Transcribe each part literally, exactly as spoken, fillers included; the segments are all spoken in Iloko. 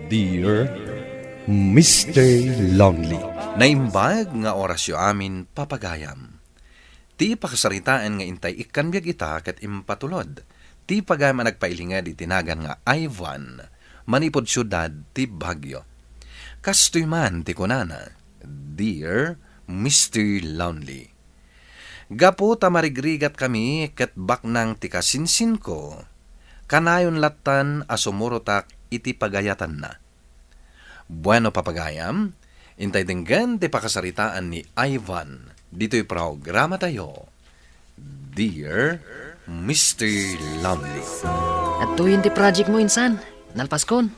Dear Mister Lonely. Naimbag nga orasyo amin, papagayam. Ti pakasaritaan nga intay ikkan biag ita ket impatulod ti pagayam a nagpailinged iti nagan nga Ivan, manipud siudad ti Baguio. Kastoy man ti kunana, "Dear Mister Lonely, gapu ta marigrigatkami ket baknang ti kasinsinko, kanayon lattan a sumurotak iti pagayatanna." Bueno, papagayam, intay denggen ti pakasaritaan ni Ivan ditoy programatayo, Dear Mister Lonely. Adtoyen ti project mo, insan. Nalpaskon.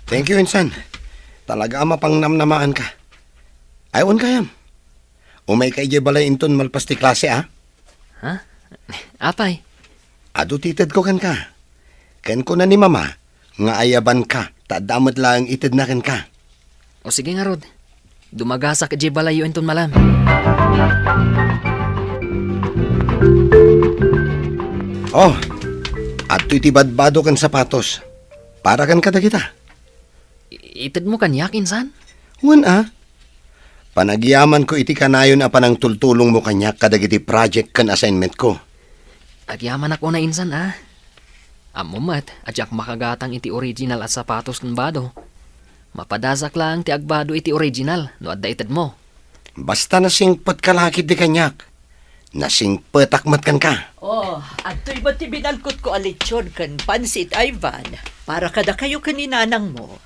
Thank you, insan. Talaga a mapangnamnamaanka. Ay, wen kayam. Umayka idiay balay inton malpas ti klase, a? Ha? Apay? Adu ti itedko kenka. Ken kuna ni Mama nga ayabanka, ta adda met laeng itedna kenka. O sige ngarud, dumagasak idiay balayyo inton malam. Oh, adtoy ti badbado ken sapatos. Para kenka dagita. I-, itedmo kaniak, insan? Wen a. Panagyamanko iti kanayon a panangtultulongmo kaniak kadagiti project ken assignmentko. Agyamanak unay, insan, a. Ammom met a diak makagatang iti original a sapatos ken bado. Mapadasak laeng ti agbado iti original no adda itedmo. Basta nasingpetka la ketdi kaniak. Nasingpetak met kenka. Oh, adtoy met ti binalkotko a lechon ken pansit, Ivan, para kadakayo ken ni nanangmo.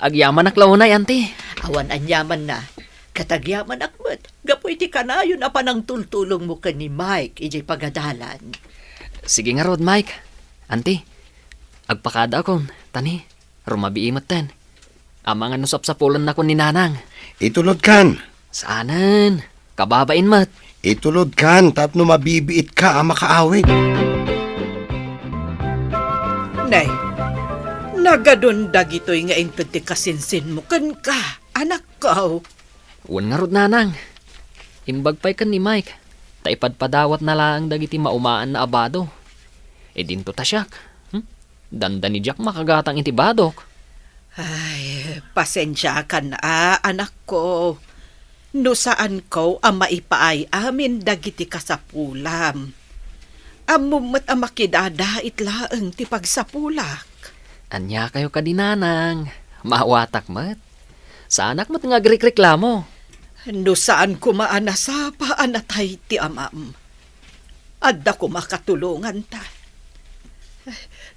Agyamanak la unay, Auntie. Awan aniamanna. Ket agyamanak met gapu iti kanayon a panangtultulongmo ken ni Mike idiay pagadalan. Sige ngarud, Mike. Auntie, agpakadaakon, ta ni, rumabii metten. Amangan no sapsapulennakon ni nanang. Itulodkan. Saanen. Kababain met. Itulodkan tapno mabibiitka a makaawid. Nay, nagadun dagitoy nga inted ti kasinsinmo kenka, anakko. Wen ngarud, nanang. Imbag pay ken ni Mike, ta ipadpadawatna laeng dagiti maumaanna a bado. Idinto ta siak, hmm? Dandani diak makagatang iti badok. Ay, pasensiakan a, anakko. No saanko a maipaay amin dagiti kasapulam. Ammom met a makidadait laeng ti pagsapulak. Ania kayo kadi, nanang? Maawatak met. Saanak met nga agrikreklamo. No saan koma a nasapa a natay ti amam, adda koma katulonganta.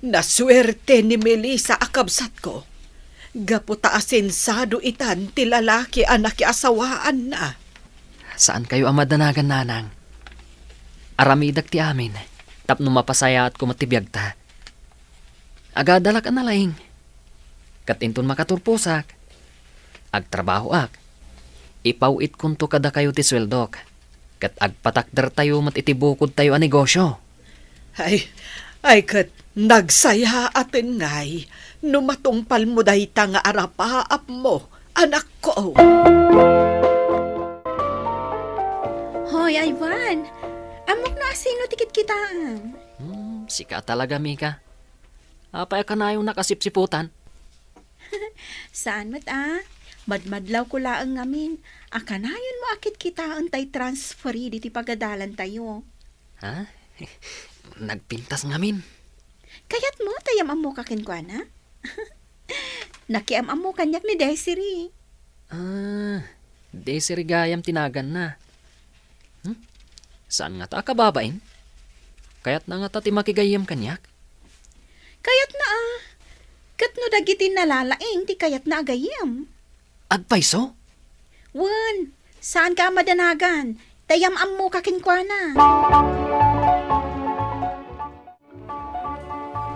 Nasuerte ni Melissa a kabsatko, gapu ta asensado itan ti lalaki a nakiasawaanna. Saan kayo a madanagan, nanang. Aramidek ti amin tapno mapasayaat koma ti biagta. Agadalak a nalaing. Ket inton makaturposak, agtrabahoak. Ipaw-itkonto kadakayo ti sueldok, ket agpatakdertayo met iti bukodtayo a negosio. Ay, ay, ket nagsayaaten ngay no matungpalmo dayta nga arapaapmo, anakko. Hoy, Ivan, ammok no asino ti kitkitaem. Hmm, sika talaga, Mika. Apay a kanayon a kasipsiputan? Saan met a. Madmadlawko laeng ngamin a kanayonmo a kitkitaen tay transferi diti pagadalantayo. Ha? Nagpintas ngamin. Kayatmo ta yam-ammoka kenkuana? Nakiam-ammo kaniak ni Desiree. Ah, Desiree gayam ti naganna. Hmm? Saan ngata a kababain? Kayatna ngata ti makigayyem kaniak? Kayatna a. Ket no dagiti nalalaing ti kayatna a gayyem. Agpayso? Wen, saanka a madanagan, ta yam-ammoka kenkuana.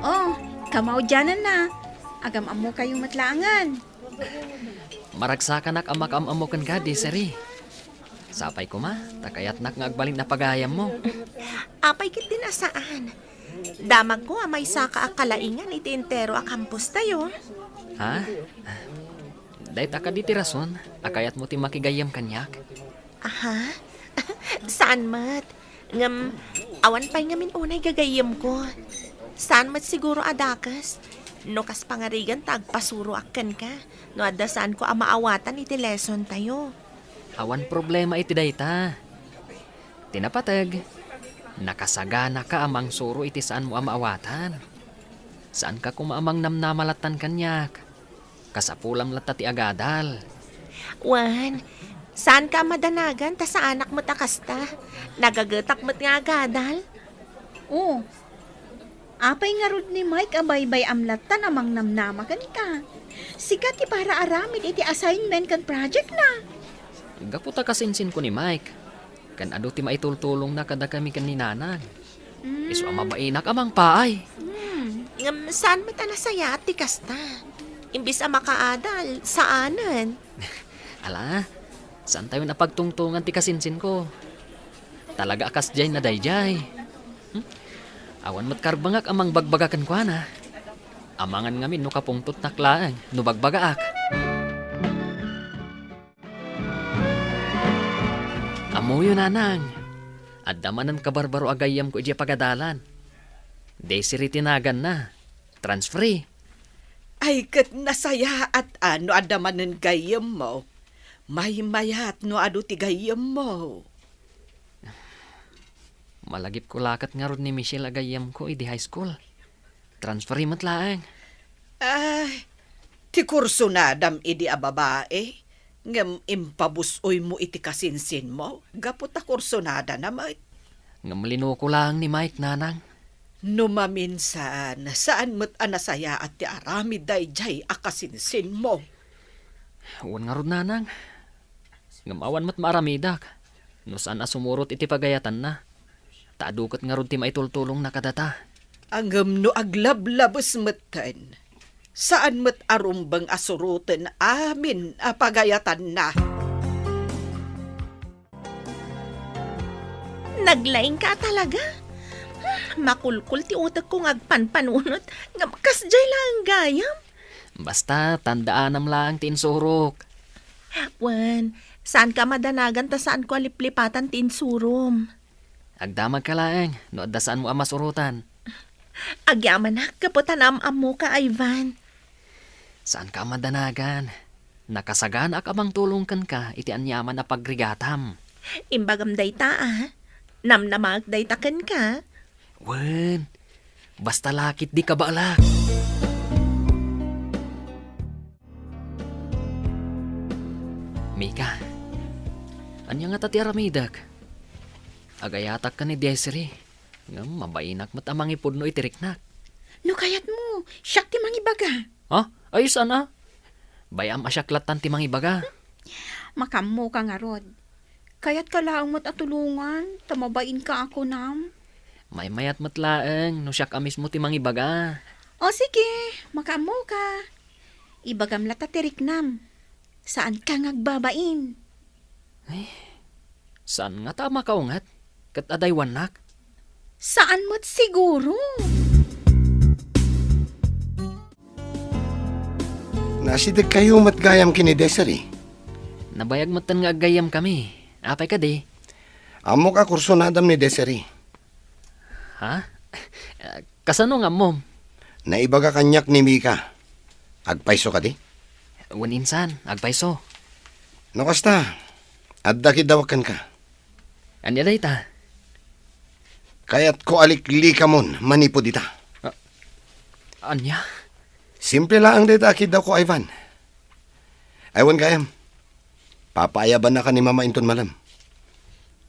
Oh, kamaudiananna. Agam-ammokayo met laengen. Maragsakanak a makaam-ammo kenka, Desiree. Sapay koma, ta kayatnak nga agbalin a pagayammo. Apay ketdin a saan? Damagko a maysaka a kalaingan iti entero a kampustayo. Ha? Dayta kadi ti rason a kayatmo ti makigayyem kaniak? Aha? Saan met. Ngem, awan pay ngamin unay gagayyemko. Saan met siguro a dakes. No kas pangarigan ta agpasuroak kenka, no adda saanko a maawatan iti lesson tayo. Awan problema iti dayta. Ti napateg, nakasaganaka a mangsuro iti saanmo a maawatan. Saanka koma a mangnamnama lattan kaniak. Kasapulam latta ti agadal. Wen, saanka a madanagan ta saanak met a kasta. Nagagetak met nga agadal. Oh, apay ngarud ni Mike a baybay-am lattan a mangnamnama kenka? Sika ti para aramid iti assignment ken project na. Gapu ta kasinsinko ni Mike, ken adu ti maitultulongna kadakami ken ni Nanang. Mm. Isu a mabainak a mangpaay. Mm. Ngem saan met a nasayaat ti kasta? Imbis a makaadal, saanen. Ala, saantayon a pagtungtongan ti kasinsinko. Talaga a kasdiay na daydiay. Hmm? Awan met karbengak a mangbagbaga kenkuana. Amangan ngamin no kapungtotnak laeng no bagbagaak. Ammoyo, Nanang, adda manen kabarbaro a gayyemko idiay pagadalan. Desiree ti naganna. Transferee. Ay, ket nasayaat a no adda manen gayyemmo. Maymayat no adu ti gayyemmo. Malagipko la ket ngarud ni Michelle a gayyemko idi high school. Transferee met laeng. Ay, ti kursunadam idi a babae, ngem impabus-oymo iti kasinsinmo, gapu ta kursunadana met. Ngem linuko laeng ni Mike, Nanang. No maminsan, saan met a nasayaat ti aramid daydiay a kasinsinmo. Wen ngarud, Nanang. Ngem awan met maaramidak no saan a sumurot iti pagayatanna. Ta adu ket ngarud ti maitultulongna kadata. Ngem no aglablabes metten, saan met a rumbeng a suroten amin a pagayatanna. Naglaingka a talaga? Hmm, makulkol ti utekko nga agpanpanunot, ngem kasdiay laeng gayam. Basta, tandaanam laeng ti insurok. Wen, saanka a madanagan ta saanko a liplipatan ti insurom. Agdamagka laeng no adda saanmo a masurotan. Agyamanak gapu ta naam-ammoka, Ivan. Saanka a madanagan. Nakasaganaak a mangtulong kenka iti aniaman a pagrigatam. Imbagam dayta, a. Namnamaek dayta kenka. Wen, basta la ketdi kabaelak. Mika, ania ngata ti aramidek? Agayatak ken ni Desiree, ngem mabainak met a mangipudno iti riknak. No kayatmo, siak ti mangibaga. Ha? Ay, saan a? Bay-am a siak lattan ti mangibaga. Makaammoka ngarud. Kayatka laeng met a tulongan, ta mabainka a kunam. Maymayat met laeng no siak a mismo ti mangibaga. O sige, makaammoka. Ibagam latta ti riknam. Saanka nga agbabain. Ay, saan ngata a makaunget ket adaywannak? Saan met siguro. Naasidegkayo met gayam ken ni Desiree? Nabayag metten nga aggayyemkami. Apay kadi? Ammok a kursunadam ni Desiree. Ha? Kasano nga ammom? Naibaga kaniak ni Mika. Agpayso kadi? Wen insan, agpayso. No kasta, adda kiddawek kenka. Ania dayta? Kayatko a liklikamon manipud ita. A-, ania? Simple laeng dayta a kiddawko, Ivan. Ay, wen gayam. Papaayabannaka ni Mama inton malem.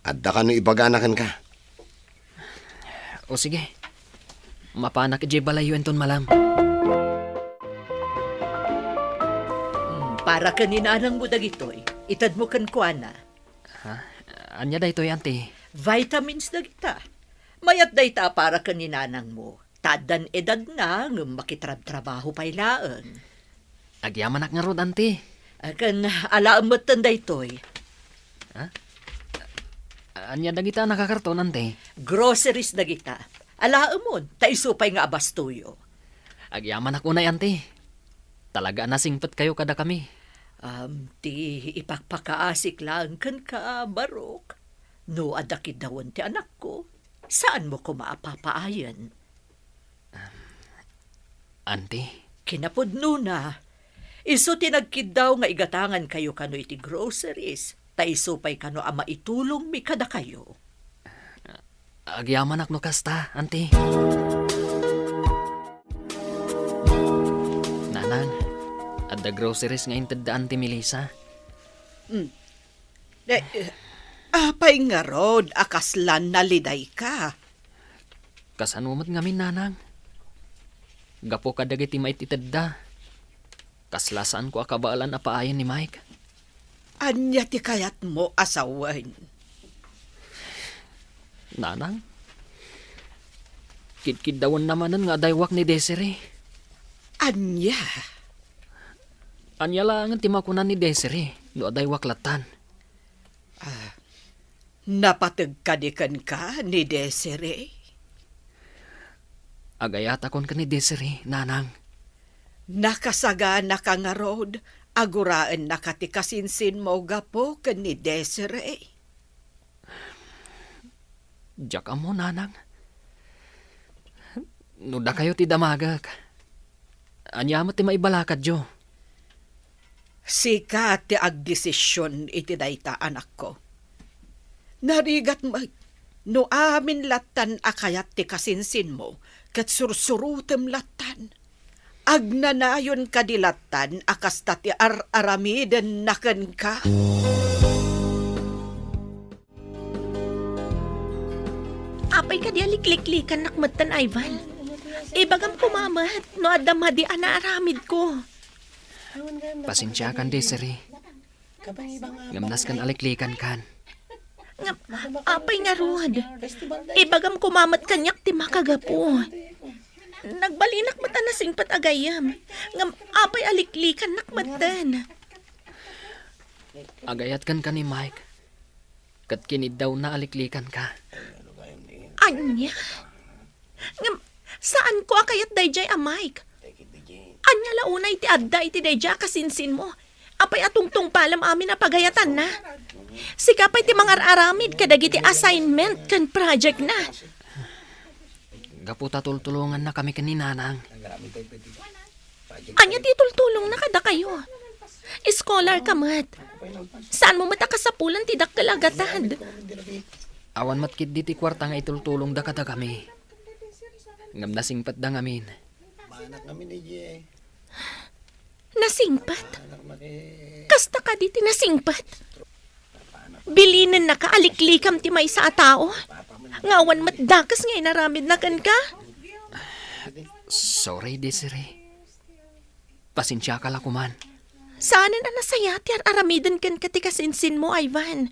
Adda kano ibagana kenka? O sige. Mapanak idiay balayyo inton malem. Hmm, para ken ni nanangmo dagitoy, itedmo kenkuana. Ha? Ania daytoy, Auntie? Vitamins dagita. Mayat dayta a para ken ni nanangmo. Ta addan edadna ngem makitrabtrabaho pay laeng. Agyamanak ngarud, Auntie. Ken alaem metten daytoy. Ha? Ania dagita a nakakarton, Auntie? Groceries dagita. Alaemon, ta isu pay nga abastoyo. Agyamanak unay, Auntie. Talaga a nasingpetkayo kadakami. Am, ti ipakpakaasik laeng kenka, Barok. No adda kiddawen ti anakko, saanmo koma a papaayen. Am, Auntie, Kinapudnona, isu ti nagkiddaw nga igatangankayo kano iti groceries, ta isu pay kano a maitulongmi kadakayo. Agyamanak no kasta, Auntie. Nanang, adda groceries nga intedda Auntie Melissa. Hmm. Eh, eh, apay ngarud a kasla nalidayka? Kasano met ngamin, Nanang? Gapu kadagiti maititedda, kasla saanko a kabaelan a paayen ni Mike. Ania ti kayatmo a sawen? Nanang, kidkiddawenna manen nga adaywak ni Desiree. Ania? Ania laengen ti makuna ni Desiree no adaywak lattan? Ah, napateg kadi kenka ni Desiree? Agayatakon ken ni Desiree, Nanang. Nakasaganaka ngarud a guraennaka ti kasinsinmo gapu ken ni Desiree? Diak ammo, Nanang. No dakayo ti damagek, ania met ti maibalakadyo? Sika ti agdesision iti dayta, anakko. Narigat met no amin lattan a kayat ti kasinsinmo ket sursurotem lattan. Agnanayon kadi lattan a kasta ti ar-aramidenna kenka? Apay kadi a likliklikannak metten, Ivan? Ibagam koma met no adda madi a naaramidko. Pasensiakan, Desiree. Ngem nasken a liklikankan. Ngem, apay ngarud? Ibagam koma met kaniak ti makagapu. Nagbalinak met a nasingpet a gayyem. Ngem, apay a liklikannak metten? Agayat kenka ni Mike. Ket kiniddawna a liklikanka. Ania? Ngem, saanko a kayat daydiay a Mike. Ania la unay ti adda iti daydiay a kasinsinmo? Apay a tungtungpalem amin a pagayatanna? Sika pay ti mangar-aramid kadagiti assignment ken project na. Gapu ta tultulongannakami ken ni Nanang. Ania ti itultulongna kadakayo? Scholar ka met. Saanmo met a kasapulan ti dakkel a gatad. Awan met ketdi ti kuarta nga itultulongda kadakami. Ngem nasingpetda ngamin. Nasingpet? Kasta kadi ti nasingpet? Bilinennaka a liklikam ti maysa a tao nga awan met dakes nga inaramidna kenka? Sorry, Desiree. Pasensiaka la koman. Saanen a nasayaat ti ar-aramiden kenka ti kasinsinmo, Ivan.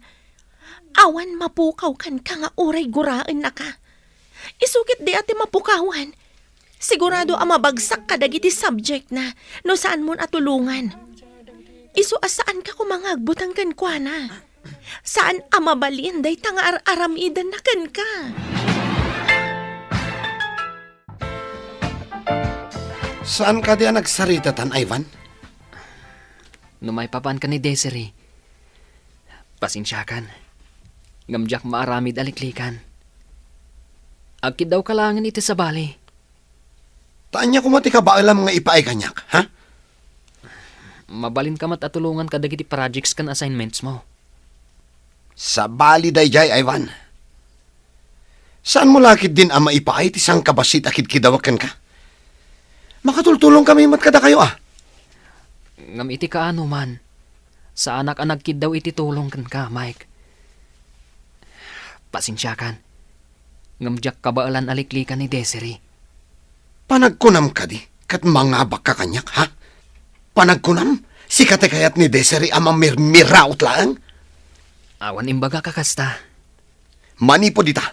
Awan mapukaw kenka nga uray guraennaka. Isu ketdi a ti mapukawan, sigurado a mabagsak kadagiti subject na no saanmon a tulongan. Isu a saanka koma nga agbutang kenkuana. Saan a mabalin dayta nga ar-aramidenna kenka. Saan kadi a nagsaritatan, Ivan? No maipapan ken ni Desiree, pasensiakan. Ngem diak maaramid a liklikan. Agkiddawka laengen iti sabali. Ta ania koma ti kabaelam nga ipaay kaniak, ha? Mabalinka met a tulongan kadagiti projects ken assignments mo. Sabali daydiay, Ivan. Saanmo la ketdin a maipaay ti sangkabassit a kidkidawek kenka? Makatultulongkami met kadakayo, a. Ngem iti kaanoman, saanak a nagkiddaw iti tulong kenka, Mike. Pasensiakan. Ngem diak kabaelan a liklikan ni Desiree. Panagkunam kadi ket mangabakka kaniak, ha? Panagkunam, sika ti kayat ni Desiree a mamirmiraot laeng? Awan imbagak a kasta. Manipud ita,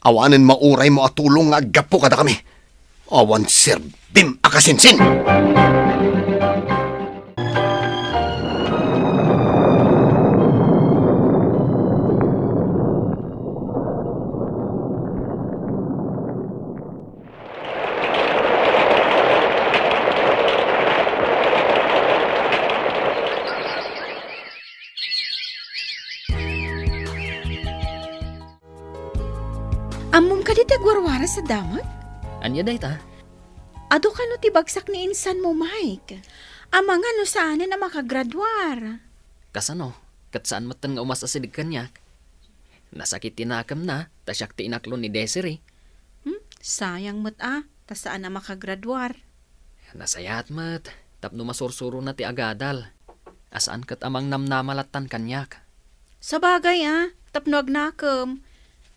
awanen mauraymo a tulong nga aggapu kadakami. Awan serbim a kasinsin! Ammom kadi ti agwarwaras a damag? Ania dayta? Adu kano ti bagsak ni insanmo, Mike? Amangan no saanen a makagraduar. Kasano? Ket saan metten nga umas-asideg kaniak? Nasakit ti nakemna, ta siak ti inaklon ni Desiree. Hmm? Sayang met a, ta saan a makagraduar. Nasayaat met, tapno masursurona ti agadal. A saan ket a mangnamnama lattan kaniak. Sabagay a, tapno agnakem,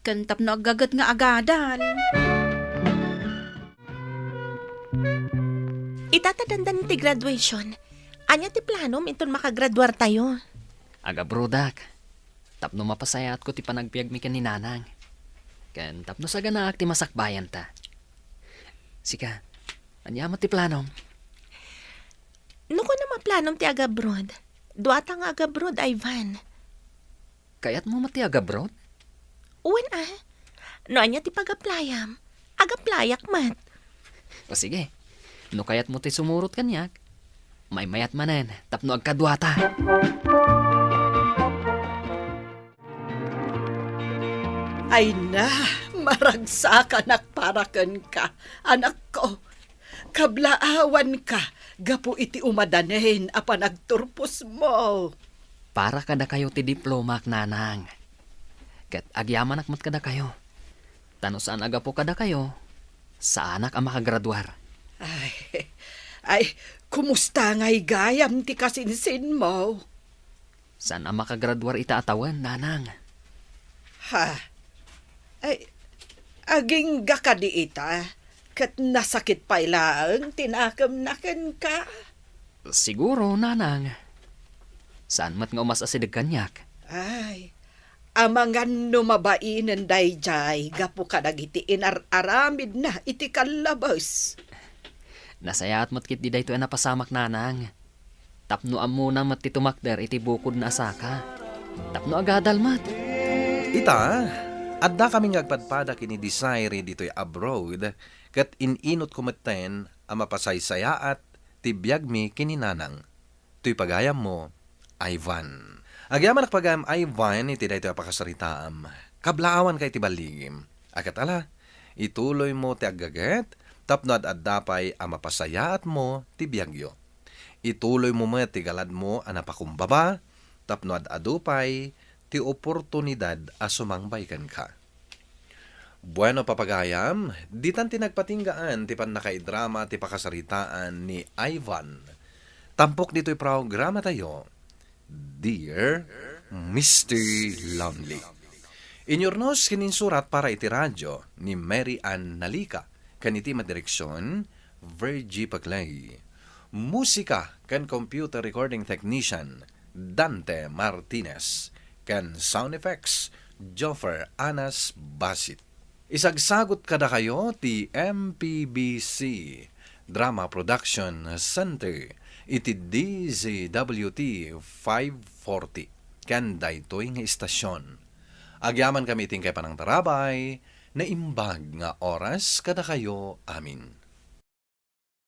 ken tapno aggaget nga agadal. Ita ta dandan ti graduation. Ania ti planom inton makagraduartayo? Agabroadak. Tapno mapasayaatko ti panagbiagmi ken ni Nanang. Ken tapno saganaak ti masakbayanta. Sika, ania met ti planom? No kunam a planom ti agabroad, duata nga agabroad, Ivan. Kayatmo met ti agabroad? Wen a. No ania ti pagaplayam, agaplayak met. O sige, no kayatmo ti sumurot kaniak, maymayat manen tapno agkaduata. Ay na, maragsakanak para kenka, anakko. Kablaawanka gapu iti umadanen a panagturposmo. Para kadakayo ti diplomak, Nanang. Ket agyamanak met kadakayo. Ta no saan a gapu kadakayo, saanak a makagraduar. Ay, ay, kumusta ngay gayam ti kasinsinmo? Saan a makagraduar ita a tawen, Nanang? Ha? Ay, agingga kadi ita, ket nasakit pay laeng ti nakemna kenka? Siguro, Nanang. Saan met nga umas-asideg kaniak? Ay, amangan no mabainen daydiay gapu kadagiti inar-aramidna iti kallabes. Nasayaat met ketdi daytoy a napasamak, Nanang. Tapno ammona met ti tumakder iti bukodna a saka. Tapno agadal met. Ita, addakami nga agpadpada ken ni Desiree ditoy abroad, ket in-inutko metten a mapasaysayaat ti biagmi ken ni Nanang. Toy pagayammo, Ivan. Agyamanak pagayam, Ivan, iti daytoy a pakasaritaam. Kablaawanka iti balligim. A ket ala, ituloymo ti aggaget tapno ad-adda pay a mapasayaatmo ti biagyo. Ituloymo met ti galadmo a napakumbaba tapno ad-adu pay ti oportunidad a sumangbaay kenka. Bueno, papagayam, ditan ti nagpatinggaan ti pannakaidrama ti pakasaritaan ni Ivan. Tampok ditoy programatayo, Dear Mister Lonely. Inyurnos ken insurat para iti radio ni Mary Ann Nalica, ken iti madireksion, Virgie Paclay. Musika ken computer recording technician, Dante Martinez, ken sound effects, Joffer Anas Basit. Isagsagut kadakayo ti M P B C Drama Production Center iti D Z W T five forty ken daytoy nga istasion. Agyamankami iti inkay panangtarabay, naimbag nga oras kadakayo amin.